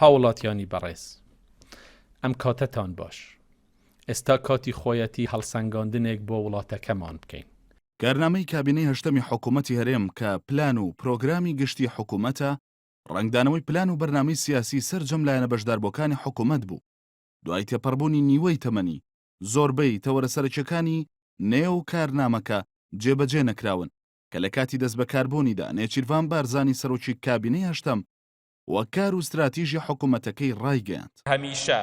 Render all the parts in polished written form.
هاوڵاتیانی بەڕێز ئەم کاتەتان باش. ئێستا کاتی خۆیەتی هەڵسەنگاندنێک بۆ وڵاتەکەمان بکەین. کارنامەی کابینەی هەشتەمی حکوومەتی هەرێم کە پلان و پرۆگرامی گشتی حکوومەتە، ڕەنگدانەوەی پلان و بەرنامەی سیاسی سەرجەم لایەنە بەشداربووەکانی حکوومەت بوو. دوای تێپەڕبوونی نیوەی تەمەنی، زۆربەی تەوەرە سەرەکیەکانی نێو کارنامەکە جێبەجێ نەکراون، کە لە کاتی دەستبەکاربوونیدا نێچیرڤان بارزانی سەرۆکی کابینەی هەشتەم وەک کار و ستراتیژی حکومەتەکەی ڕایگەیاند. هەمیشە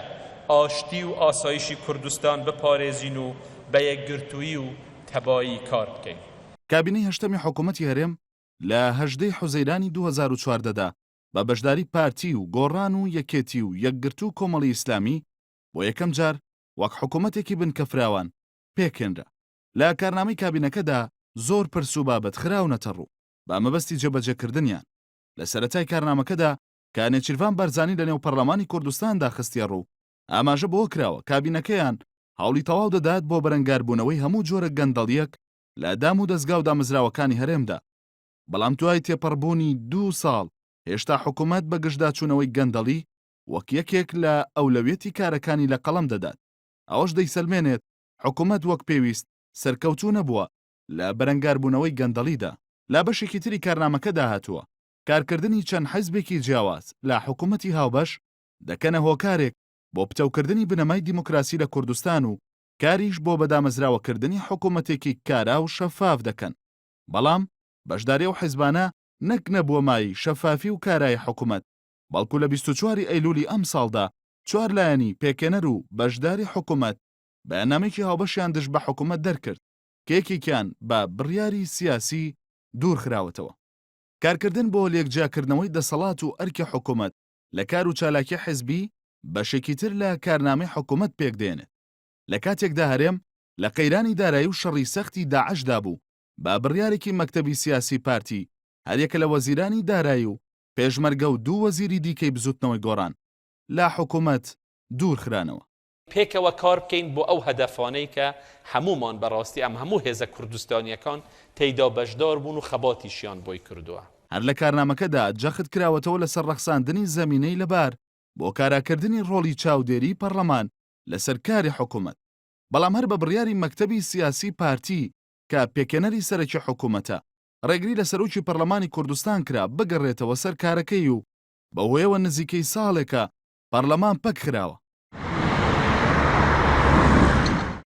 ئاشتی و ئاسایشی کوردستان بپارێزین و بە یەکگرتوویی و تەبایی کار بکەین. کابینەی هەشتەمی حکومەتی هەرێم لە 18 ی حوزەیرانی 2014 دا بە بەشداری پارتی و گۆڕان و یەکێتی و یەکگرتوو و کۆمەڵی ئیسلامی بۆ یەکەم جار وەک حکومەتێکی بنکەفراوان پێکهێنرا. لە کارنامەی کابینەکەدا زۆر پرس و بابەت خراونەتەڕوو بە مەبەستی جێبەجێکردنیان. لە سەرەتای کارنامەکەدا کە نێچیرڤان بارزانی لەنێو پەرلەمانی کوردستاندا خستیەڕوو، ئاماژە بەوە کراوە کابینەکەیان هەوڵی تەواو دەدات بۆ بەرەنگاربوونەوەی هەموو جۆرە گەندەڵییەک لە دام و دەزگا و دامەزراوەکانی هەرێمدا، بەڵام دوای تێپەڕبوونی دوو ساڵ هێشتا حکومەت بە گژداچوونەوەی گەندەڵی وەک یەکێک لە ئەولەویەتی کارەکانی لە قەڵەم دەدات، ئەوەش دەیسەلمێنێت حکومەت وەک پێویست سەرکەوتوو نەبووە لە بەرەنگاربوونەوەی گەندەڵیدا. لە بەشێکی تری کارنامەکەدا هاتووە، کارکردنی چەند حیزبێکی جیاواز لە حکومەتی هاوبەش دەکەنە هۆکارێک بۆ پتەوکردنی بنەمای دیموکراسی لە کوردستان و کاریش بۆ بەدامەزراوەکردنی حکومەتێکی کارا و شەفاف دەکەن، بەڵام بەشداری ئەو حیزبانە نەک نەبووە مایەی شەفافی و کارایی حکومەت، بەڵکو لە 24 ی ئەیلولی ئەمساڵدا چوار لایەنی پێکهێنەر و بەشداری حکومەت بەیاننامەیەکی هاوبەشیان دژ بە حکومەت دەرکرد کە یەکێکیان بە بڕیاری سیاسی دوورخراوەتەوە. کارکردن بۆ لێکجیاکردنەوەی دەسەڵات و ئەرکی حکومەت لە کار و چالاکی حزبی بەشێکی تر لە کارنامەی حکومەت پێکدێنێت. لە کاتێکدا هەرێم لە قەیرانی دارایی و شەڕی سەختی داعشدا بوو، بە بڕیارێکی مەکتەبی سیاسی پارتی هەریەکە لە وەزیرانی دارایی و پێشمەرگە و دوو وەزیری دیکەی بزوتنەوەی گۆڕان لە حکومەت دوورخرانەوە. پێکەوە کار بکەین بۆ ئەو هەدەفانەی کە هەموومان بەڕاستی ئەم هەموو هێزە کوردستانییەکان تێیدا بەشدار بوون و خەباتیشیان بۆی کردووە. هەر لە کارنامەکەدا جەخت کراوەتەوە لەسەر ڕەخساندنی زەمینەی لەبار بۆ کاراکردنی ڕۆڵی چاودێریی پەڕلەمان لەسەر کاری حکومەت، بەڵام هەر بە بڕیاری مەکتەبی سیاسی پارتی کە پێکهێنەری سەرەکی حکومەتە، ڕێگری لە سەرۆکی پەڕلەمانی کوردستان کرا بگەڕێتەوە سەر کارەکەی و بەوهۆیەوە نزیکەی ساڵێکە پەڕلەمان پەکخراوە.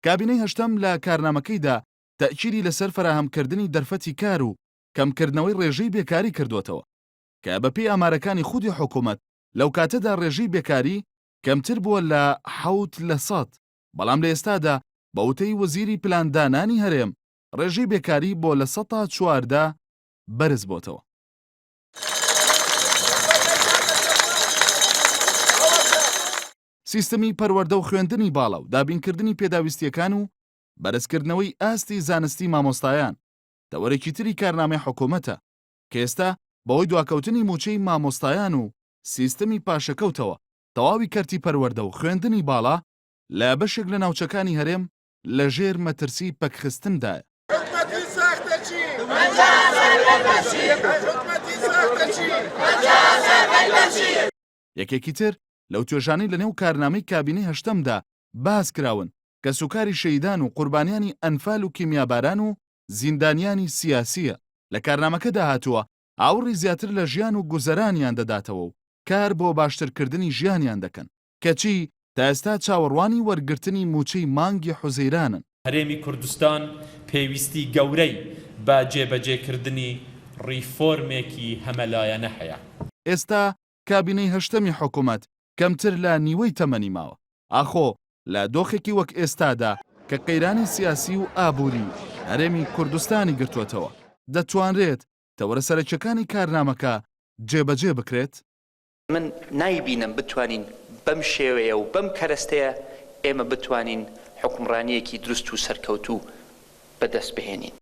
کابینەی هەشتەم لە کارنامەکەیدا تەئکیدی لەسەر فەراهەمکردنی دەرفەتی کار و کەمکردنەوەی ڕێژەی بێکاری کردووەتەوە، کە بەپێی ئامارەکانی خودی حکومەت لەوکاتەدا ڕێژەی بێکاری کەمتر بووە لە حەوت لەسەد، بەڵام لە ئێستادا بە وتەی وەزیری پلاندانانی هەرێم ڕێژەی بێکاری بۆ 14% بەرزبۆتەوە. سیستمی پەروەردە و خوێندنی باڵا و دابینکردنی پێداویستییەکان و بەرزکردنەوەی ئاستی زانستی مامۆستایان تەوەرێکی تری کارنامەی حکومەتە کە ئێستا بەهۆی دواکەوتنی مووچەی مامۆستایان و سیستمی پاشەکەوتەوە تەواوی کەرتی پەروەردە و خوێندنی باڵا لە بەشێک لە ناوچەکانی هەرێم لەژێر مەترسی پەکخستندایە. حکومەتی ساختەچی حکومەتی ساختەچی یەکێکی تر لەو توێژانەی لەنێو کارنامەی کابینەی هەشتەمدا باس کراون، کەسوکاری شەهیدان و قوربانیانی ئەنفال و کیمیاباران و زیندانیانی سیاسییە. لە کارنامەکەدا هاتووە، ئاوڕی زیاتر لە ژیان و گوزەرانیان دەداتەوە و کار بۆ باشترکردنی ژیانیان دەکەن. کەچی تا ئێستا چاوەڕوانی وەرگرتنی مووچەی مانگی حوزەیرانن. هەرێمی کوردستان پێویستی گەورەی بە جێبەجێکردنی ڕیفۆرمێکی هەمەلایەنە هەیە. ئێستا کابینەی هەشتەمی حکومەت کەمتر لە نیوەی تەمەنی ماوە، ئاخۆ لە دۆخێکی وەک ئێستادا کە قەیرانی سیاسی و ئابووری هەرێمی کوردستانی گرتووەتەوە، دەتوانرێت تەوەرە سەرەکیەکانی کارنامەکە جێبەجێ بکرێت؟ من نایبینم بتوانین بەم شێوەیە و بەم کەرەستەیە ئێمە بتوانین حوکمڕانییەکی دروست و سەرکەوتوو بەدەست بهێنین.